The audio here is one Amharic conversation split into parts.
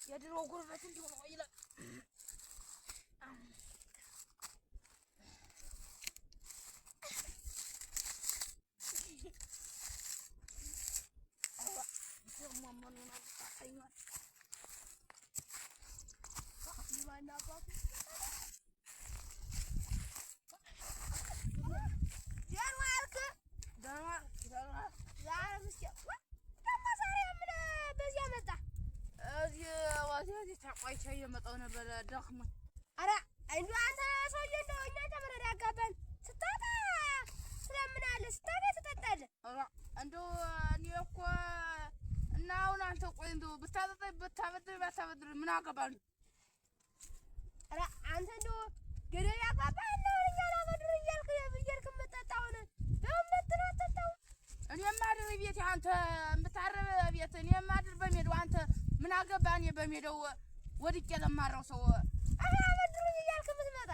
የድሮ ጉርበት እንዲሁ ነው ይላል። ቆይቼ እየመጣሁ ነበረ ደክሞኝ። ኧረ እንደው አንተ ሰውዬ እንደው እኛ ተመረዳ ያጋባን ስታጣ ትለምናለህ፣ ስታገኝ ትጠጣለህ። ኧረ እንደው እኔ እኮ እና አሁን አንተ ቆይ እንደው ብታጠጣኝ ብታበድረኝ ባታበድረኝ ምን አገባኝ? ኧረ አንተ እንደው ገደል ያግባባህ እና አሁን እኛን አበድር እያልክ እያልክ የምትጠጣውን በምን ነው አትጠጣውም? እኔ የማድር ቤት አንተ የምታርብ ቤት እኔ የማድር በሜዳው አንተ ምን አገባህ? እኔ በሜዳው ወድቄ ለማረው ሰው አሁን አበድሩኝ እያልክ የምትመጣ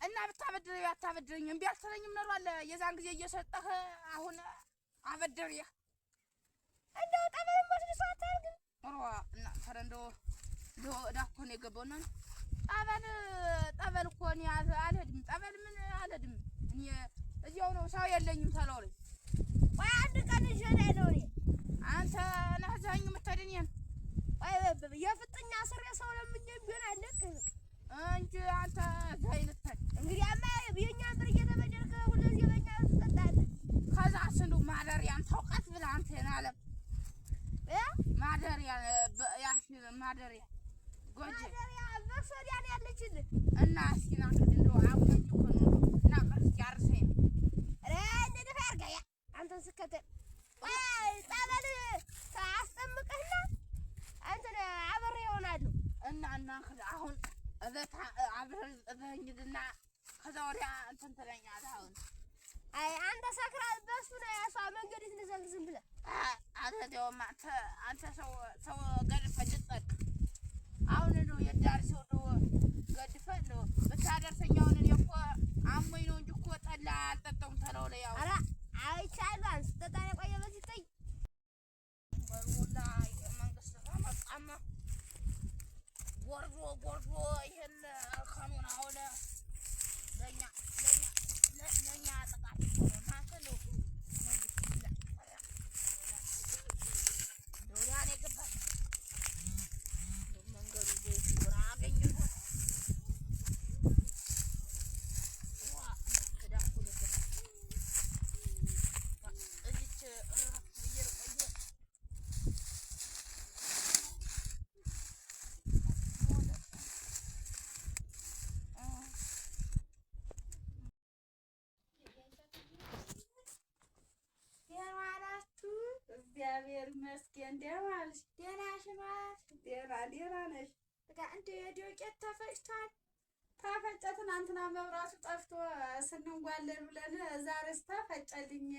እና ብታበድረኝ ባታበድረኝ እምቢ አትለኝም ኖሯል። የዛን ጊዜ እየሰጠህ አሁን አበድሬህ እንደው ጠበልም ወስድ ሰው አታደርግም። ኧረ እና ኧረ እንደው እንደው ዕዳ እኮ ነው የገባው እና ጠበል ጠበል እኮ እኔ አልሄድም። ጠበል ምን አልሄድም። እኔ እዚያው ነው ሰው የለኝም ተለው ላይ ቆይ አንድ ቀን ይዤ እሄዳለሁ እኔ። አንተ ነህ እዛኝ የምትሄድ እኔን ቆይ የፍጥኛ ስሬ ሰው ለምኜ ቢሆን አለቅህም እንጂ አንተ እዛኝ ልትሄድ እንግዲያማ የእኛን ብር እየተበደርክ ሁልጊዜ በእኛ ብር ትጠጣለህ። ከዛስ እንደው ማደሪያን ታውቃት ብለህ አንተ አለም እ ማደሪያ ያሽ ማደሪያ ጎጄ ማደሪያ በሶዲያ ነው ያለችልህ። እና እስኪ ና እንደው አሞኝ እኮ ነው እና ቀስ ያርሰኝ ነው። ኧረ እንደ ደፋ ያድርገህ ያ አንተን ስከተል ቆይ ጸበል አስጠምቅህና እንትን አብሬ እሆናለሁ። እና እና አሁን እበት አብረን እበኝድና ከዛ ወዲያ እንትን ትለኛለህ። አሁን አይ አንተ ሰክራ በሱ ነው የእሷ መንገድ ትንዘል ዝም ብለህ አልሄደውም። አንተ አንተ ሰው ሰው ገድፈህ ልጠቅ አሁን እንደው የዳር ሰው እንደው ገድፈህ እንደው ብታደርሰኝ አሁን እኔ እኮ አሞኝ ነው እንጂ እኮ ጠላ አልጠጣሁም። ተለው ላይ አሁን ኧረ አይቻለሁ። አንተ ስትጠጣ የቆየ በዚህ ጠይ በሉላ መንግስት ከመጣማ ጎርዶ ጎርዶ ይሄን እርከኑን አሁን ለእኛ ለእኛ ለእኛ ጥቃት እኮ ነው። እናንተ እንደው መንግስት ይላ እንደው ወዲያ ነው የገባን። እንደው መንገዱ በየት ይዞር አገኘ ይሆን? ዋ ዕዳ እኮ ነው የገባን። እዚች እረፍ ብዬ ልቆይ። ደህና ዋላችሁ? እግዚአብሔር ይመስገን። ደህና ዋልሽ? ደህና ሽማል? ደህና ደህና ነሽ? በቃ እንደው የዶቄት ተፈጭቷል። ተፈጨ። ትናንትና መብራቱ ጠፍቶ ስንንጓለል ብለን ዛሬስ ተፈጨልኝ።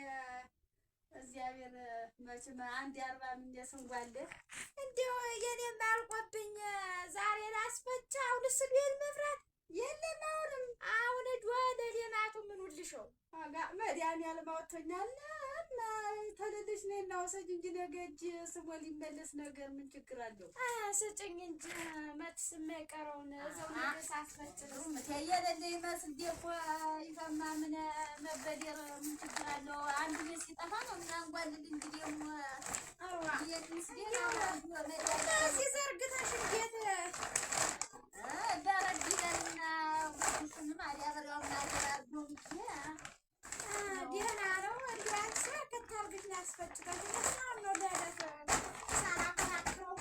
እግዚአብሔር መቼም አንድ የአርባ ምንጭ ስንጓለል እንደው የኔም አልቆብኝ ዛሬ ላስፈጭ። አሁንስ ቢል መብራት የለም። አሁንም አሁን ዶ ለሌማቱ ምን ውልሸው መድኃኒዓለም አወጥቶኛል እና ተልልሽ ነይና ውሰጅ እንጂ ነገ እጅ ስሞ ሊመለስ ነገር ምን ችግር አለው? ስጭኝ እንጂ መትስ የማይቀረውን እዛው ነገ ሳስፈጭ የሌለ ይመስል ደፎ ይፈማ ምን መበደር ምን ችግር አለው? አንድ ቤት ሲጠፋ ነው ምናንጓልል እንጂ ደግሞ እንደዚህ ዘርግተሽ እንዴት በረድ ይበልና ጉዱሽን ማዳበሪያውን አደራርጎ ብዬ ደህና ነው። እንደው አንቺ ሰርከት አድርገሽ ላስፈጭተሽ ነው ለዕለት ሳላከራክረው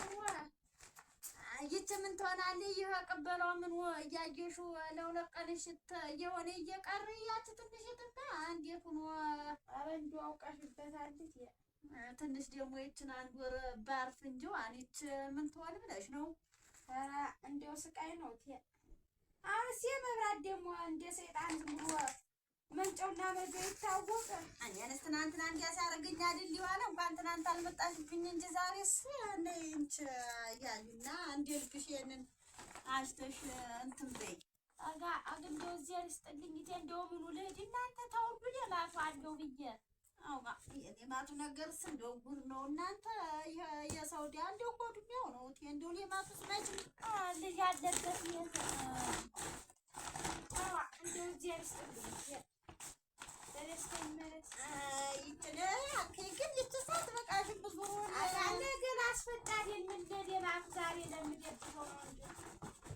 ይቺ ምን ትሆናለች? ይህ ቅበላው ምን እያየሽው ለሁለት ቀንሽ እየሆነ እየቀረ ያቺ ትንሽ ይትና እንዴት ሆኖ ኧረ እንደው አውቀሽበታል። ትንሽ ደግሞ ይችን አንድ ወር ባርፍ እንጂ ይች ምን ትሆን ብለሽ ነው? ኧረ እንደው ስቃይ ነው። አሁንስ የመብራት ደግሞ እንደ ሰይጣን ዝም ብሎ መንጫውና መጃው ይታወቅ። እኔንስ ትናንትና እንዲያ ሲያደርገኝ አይደል የዋለ እንኳን ትናንት አልመጣሽብኝ እንጂ ዛሬስ ነይ እንች እያዩና እንደ ልብሽ ይሄንን አሽተሽ እንትን በይ። አጋ እንደው እዚያ ይስጥልኝ እቴ እንደው ምኑ ልሂድ እናንተ ተውሉ ሌማቱ አለው ብዬ አውቃ የሌማቱ ነገርስ እንደው ጉድ ነው እናንተ። የሳውዲ እንደው እኮ እድሜው ነው እንደው ሌማቱስ መቼም ልጅ ያለበት እንደው እግዚአብሔር ይስጥልኝ። በደስታ ይመለስ። ይችን ግን ይች ሰዓት በቃሽም ብዙ ነገር አስፈቃድ የምን ለሌማቱ ዛሬ ለምደግፈው ነው እንጂ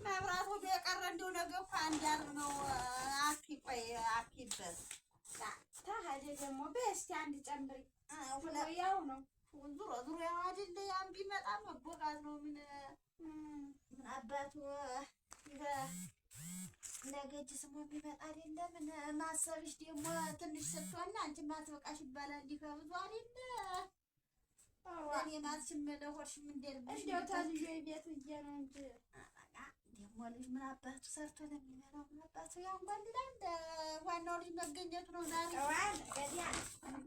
መብራት ወደ የቀረ እንደው ነገ እኮ አንድ ዓርብ ነው። አኪ ቆይ አኪበት ታህደ ደግሞ በስቲ አንድ ጨምሪ ያው ነው ዙሮ ዙሮ ያው አይደለ ያን ቢመጣ መቦካት ነው። ምን ምን አባቱ ነገ እጅ ስሞ የሚመጣ አይደለ። ምን ማሰብሽ ደግሞ ትንሽ ስትሆን አንቺ ማትበቃሽ ይባላል። እንዲህ ከብዙ አይደለ እኔ ማትሽም ለሆድሽም እንደልብሽ እንደው ተልጆ ቤት ብዬ ነው እንጂ ደግሞ ልጅ ምን አባቱ ሰርቶ ለሚበላው ምን አባቱ ያንጓልላል። ዋናው ልጅ መገኘቱ ነው። ዛሬ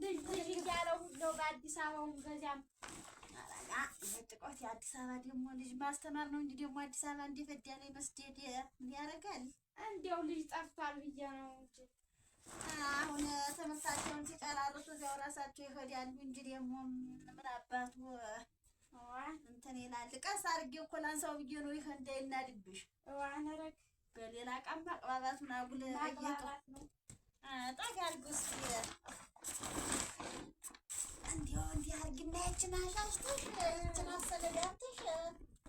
ልጅ ልጅ እያለው ሁሉ በአዲስ አበባውም በዚያም ጭቆት የአዲስ አበባ ደግሞ ልጅ ማስተማር ነው እንጂ ደግሞ አዲስ አበባ እንደፈዳ ላይ መስደድ ምን ያደርጋል? እንደው ልጅ ጠፍቷል ብዬ ነው እንጂ አሁን ትምህርታቸውን ሲጨራርሱ እዚያው ራሳቸው ይሄዳሉ እንጂ ደግሞ ምን አባቱ እንትን ይላል። ቀስ አድርጌ እኮ ላንሳው ብዬ ነው ይሄ እንዳይናድብሽ። በሌላ ዕቃም ማቅባባቱን አጉል ጠጋ አድርጊው እስኪ እንዲያው እንዲህ አድርጊና ያችን አሻሽተሽ ያችን አሰለዳተሽ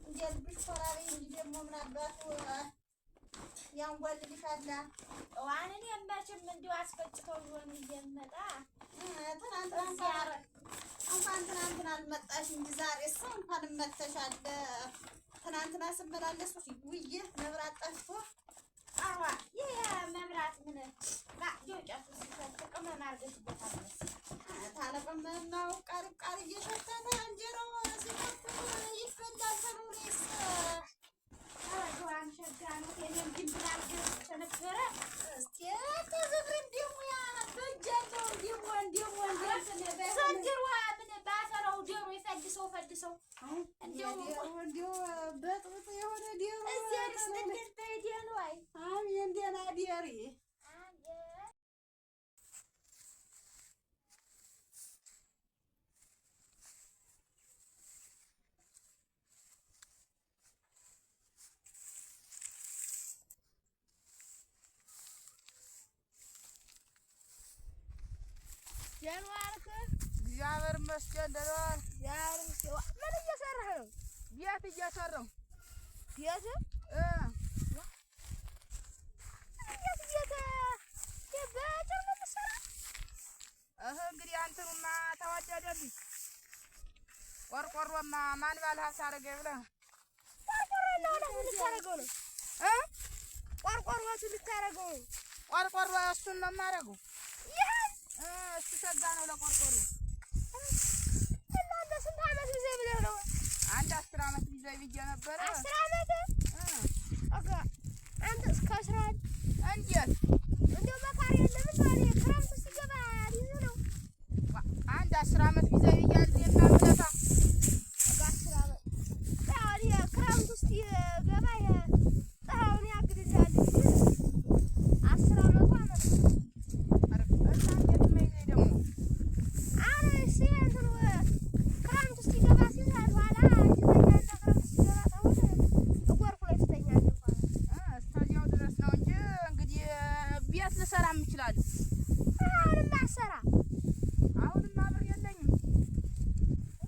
እንደ ልብሽ ኮራ በይ እንጂ ደግሞ ምን አባቱ ያንጓልልሻል። ዋን እኔ መቼም እንዲሁ አስፈጭተው ቢሆን እየመጣ ትናንትና እንኳን ትናንትና አልመጣሽ እንጂ ዛሬስ እንኳን መተሻል። ትናንትና ስመላለስ ውዬ መብራት ጠፍቶ አዋ ይሄ መብራት ምን ዶጨቱ ሲፈት ቅመም አድርገሽበታል መሰለኝ። ታለቅመማው ቃር ቃር እየሸተተ እንጀራው ሲከፍት ይፈላል። ተኑሬስ ኧረ ሸጋ ነው። እኔም ድንብላል ገዝቼ ነበረ። እስኪ ተዘፍርን ደግሞ ያ በእጅ ያለው ደግሞ ደግሞ ዘንድሮ ምን ባፈራው ዶሮ ይፈልሰው ፈልሰው እንደው እንደው በጥብጥ የሆነ ዶሮ እግዚአብሔር ይስጥልን። በይ ደህና ዋይ። አሜን። ደህና ደሪ። ደህና ዋልክ? እግዚአብሔር ይመስገን ደህና ዋልክ? እግዚአብሔር ይመስገን። ምን እየሰራህ ነው? ቤት እየሰራሁ። ቤት? እ ቤት ቤት በጭር ነው የምትሰራው? እህ እንግዲህ እንትኑማ ተወደደብኝ። ቆርቆሮማ ማን ባለ ሀብት አደረገኝ ብለህ ነው? ቆርቆሮ እና ምን ልታደርገው ነው? እ ቆርቆሮቱ ልታደርገው ነው? ቆርቆሮ እሱን ነው የማደርገው። ይሄን እ እሱ ሸጋ ነው ለቆርቆሮ። እናንተ ስንት ዓመት ጊዜ ብለህ ነው? አንድ 10 ዓመት ቢዘይ ብዬ ነበረ። 10 ዓመት? እ ኦጋ አንተ እስከ 11 እንዴት እንደው መካሪ የለም እንዴ? ክረምቱ ሲገባ ሊይዝ ነው። አንድ 10 ዓመት ቢዘይ ብያለሁ የማምለታ ኦጋ 10 ዓመት ያው ክረምቱ ሲገባ ፀሐዩን ያግድልሃል እንጂ 10 ዓመቱ ዓመት ነው። እና እንዴት የማይዘኝ ደግሞ አሁን እሺ እንትኑ ክረምቱ ሲገባ ሲል ኋላ ትተኛለህ። ክረምቱ ሲገባ ተውን ጎርፍ ላይ ትተኛለህ ኋላ። እ እስከዚያው ድረስ ነው እንጂ እንግዲህ ቤት ልሰራም እችላለሁ። አሁንማ አሰራ አሁንማ ብር የለኝም።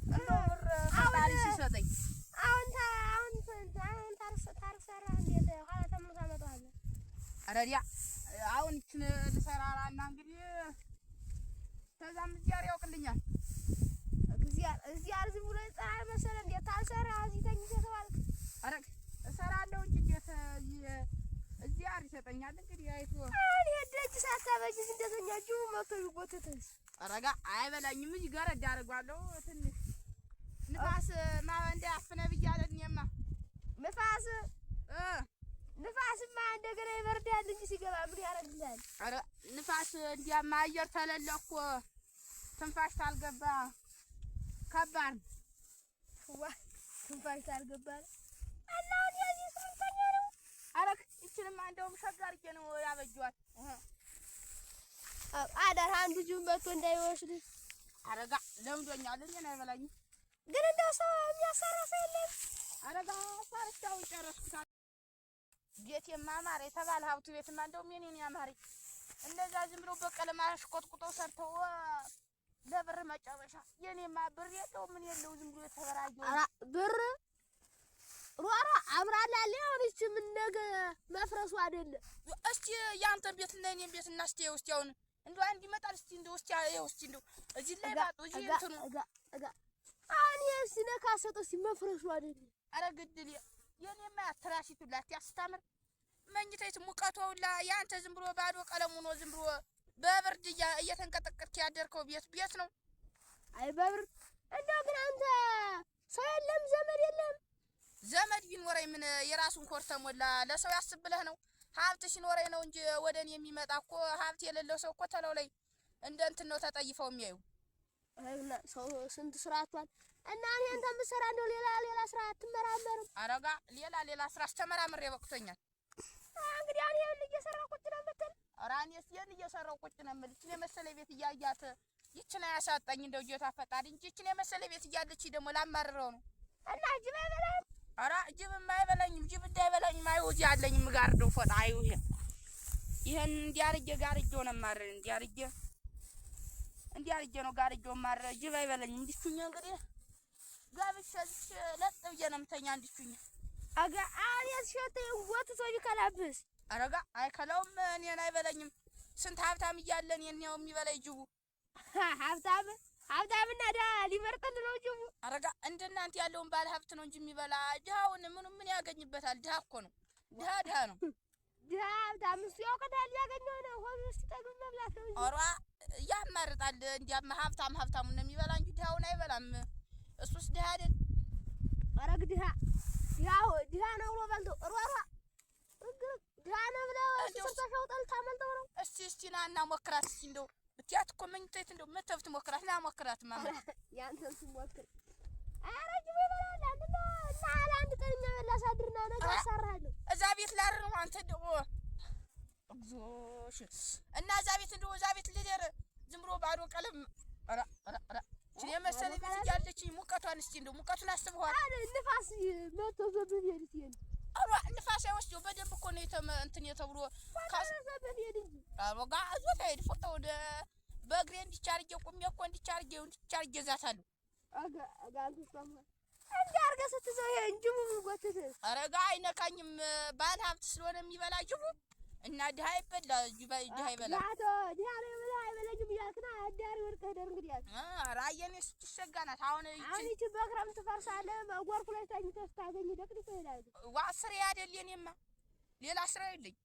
እንደው ብር ፈጣሪ ሲሰጠኝ አሁን አሁን አሁን ታርሰራ እንዴት ኋላ ተመልሶ አመጣዋለሁ። ኧረ ዲያ አሁን ይችን ልሰራራና እንግዲህ ከዛም እግዚአብሔር ያውቅልኛል። እግዚአብሔር ዝም ብሎ ይጠራል መሰለህ? እንዴት ታልሰራ እዚህ ተኝተህ ተዋልክ? ኧረ እሰራለሁ እንጂ እንዴት እግዚአብሔር ይሰጠኛል። እንግዲህ አይቶ አሁን ይሄ ደጅ ሳታበጅ እንደተኛ ጅቡ መጥቶ ቢጎትትስ? ኧረ ጋ አይበላኝም። እዚህ ገረድ አደርገዋለሁ። ትንሽ ንፋስ እንዳያፍነ ብያለሁ። እኔማ ንፋስ እ ንፋስማ እንደገና ይበርዳል እንጂ ሲገባ ምን ያደርግልሃል? ኧረ ንፋስ እንዲያማ አየር ተለለ እኮ ትንፋሽ ታልገባ ከባድ ነው። ዋ ትንፋሽ ታልገባ ነው። እና አሁን የዚህ ስምንተኛ ነው። ኧረ ይችንማ እንደውም ሸጋ አድርጌ ነው ያበጀኋት። አዳር አንዱ ጅብ መጥቶ እንዳይወስድ። አረጋ ለምዶኛል። እኔን አይበላኝም። ግን እንደው ሰው የሚያሰራ ሰው የለም። አረጋ ሰርቻውን ጨረስኩት። ቤቴማ አማረ የተባለ ሀብቱ ቤትማ እንደውም የኔን ያማረ እንደዛ ዝም ብሎ በቀለም አሽቆጥቁጠው ሰርተው ለብር መጨረሻ። የኔማ ብር የለው ምን የለው ዝም ብሎ የተበራየው። ኧረ ብር ሯሯ አምራላለች። አሁን ይህች ምን ነገ መፍረሱ አይደለም። እስቲ ያንተን ቤት እና የኔን ቤት እናስተያየው እስቲ። አሁን እንደው አንድ ይመጣል። እስቲ እንደው እስቲ ይኸው እስቲ እንደው እዚህ ላይ ባጡ እዚህ እንትኑ አሁን ይሄ ሲነካ ሰጠው እስቲ መፍረሱ አይደለም። ኧረ ግድል የኔማ ትራሲቱ ላት ያስታምር መኝታይቱ ሙቀቷ ሁላ ያንተ ዝም ብሎ ባዶ ቀለም ሆኖ ዝም ብሎ በብርድ እየተንቀጠቀጥክ ያደርከው ቤት ቤት ነው። አይ በብር እንደው ግን አንተ ሰው የለም ዘመድ የለም። ዘመድ ቢኖረኝ ምን የራሱን ኮር ተሞላ ለሰው ያስብ ብለህ ነው? ሀብት ሲኖረኝ ነው እንጂ ወደ እኔ የሚመጣ እኮ ሀብት የሌለው ሰው እኮ ተለው ላይ እንደ እንትን ነው ተጠይፈው የሚያዩ። ሰው ስንት ስራ አጥቷል። እና እኔ አንተ የምትሰራ እንደው ሌላ ሌላ ስራ አትመራመርም? አረጋ ሌላ ሌላ ስራ አስተመራምሬ በቅቶኛል። እንግዲህ አሁን ይሄን እየሰራ ቁጭ ነው የምትል? ኧረ እኔስ ይሄን እየሰራሁ ቁጭ ነው የምል። ይችን የመሰለ ቤት እያያት ይችን አያሳጣኝ እንደው ጌታ ፈጣሪ እንጂ ይችን የመሰለ ቤት እያለች ደግሞ ላማርረው ነው። እና ጅብ አይበላህም? ኧረ ጅብማ አይበላኝም። ጅብ እንዳይበላኝም አይው እዚህ አለኝ የምጋርደው ፎጣ አይው ይሄ ይሄን እንዲህ አድርጌ ጋርጄው ነው የማርር። እንዲህ አድርጌ እንዲህ አድርጌ ነው ጋርጄው የማርር። ጅብ አይበላኝም። እንዲቹኝ እንግዲህ ገብቼ እዚች ለጥ ብዬ ነው የምተኛ። እንዲቹኝ አጋ አሁን የሸተ ወጥቶ ቢከላብስ? አረጋ አይከላውም። እኔን አይበላኝም። ስንት ሀብታም እያለ እኔን ነው የሚበላኝ ጅቡ። ሀብታም ሀብታምና ድሀ ሊመርጥልህ ነው ጅቡ። አረጋ እንደናንተ ያለውን ባለ ሀብት ነው እንጂ የሚበላ ድሀውን ምኑ ምን ያገኝበታል? ድሀ እኮ ነው። ድሀ ድሀ ነው። ድሀ ሀብታም እሱ ያውቅታል። ያገኘው ነው ሆዱ ሲጠግብ መብላት ነው እንጂ። ኧረ ያማርጣል። እንዲያማ ሀብታም ሀብታሙን ነው የሚበላ እንጂ ድሀውን አይበላም። እሱስ ድሀ አይደል? ኧረ ድሀ ድሀ ድሀ ነው ብሎ በልቶ ሯሯ ድሀ ነው ብለህ ሰርተሻው ጠልታ መልተው ነው። እስቲ እስቲ ና እና ሞክራት እስቲ እንደው ብትያት እኮ መኝታይት እንደው መተህ ብትሞክራት ና ሞክራት ማማ። ያንተን ስሞክር ኧረ ጅቡ ይበላል። አንተ እና ለአንድ ቀን እኛ ቤት ላሳድርና ነገ አሰራሃለሁ። እዛ ቤት ላድር ነው አንተ እንደው እግዚኦ እና እዛ ቤት እንደው እዛ ቤት ልደር ዝም ብሎ ባዶ ቀለም። ኧረ ኧረ ኧረ ይችን የመሰለ ቤት እያለችኝ ሙቀቷን እስቲ እንደው ሙቀቱን አስበዋል። ንፋስ መቶ ዘብህ ሄድ ሲሄድ ኧረ ንፋስ አይወስደው በደንብ እኮ ነው እንትን የተብሎ ዘብህ ሄድ እንጂ አሮጋ እዞት አይሄድ ፎጣ ወደ በእግሬ እንዲች አድርጌ ቁሜ እኮ እንዲች አድርጌ እንዲች አድርጌ እዛታለሁ። አጋ አጋ እንዲህ አድርገህ ስትዘው ይሄ ጅቡ ጎትትህ። አረጋ አይነካኝም። ባለ ሀብት ስለሆነ የሚበላ ጅቡ እና ድሀ ይበላ ድሀ ይበላል። ድሀ ነው የበላ አይበላኝም እያልክ ና አዳሪ ወድቀህ ደር እንግዲህ ያልክ። ኧረ የእኔ ስትሸጋ ናት። አሁን አሁን ይቺ በክረምት ትፈርሳለህ። ጎርፉ ላይ ተኝተህ ስታገኝ ደቅድቆ ይሄዳል። ዋ ስራዬ አይደል የእኔማ ሌላ ስራ የለኝ።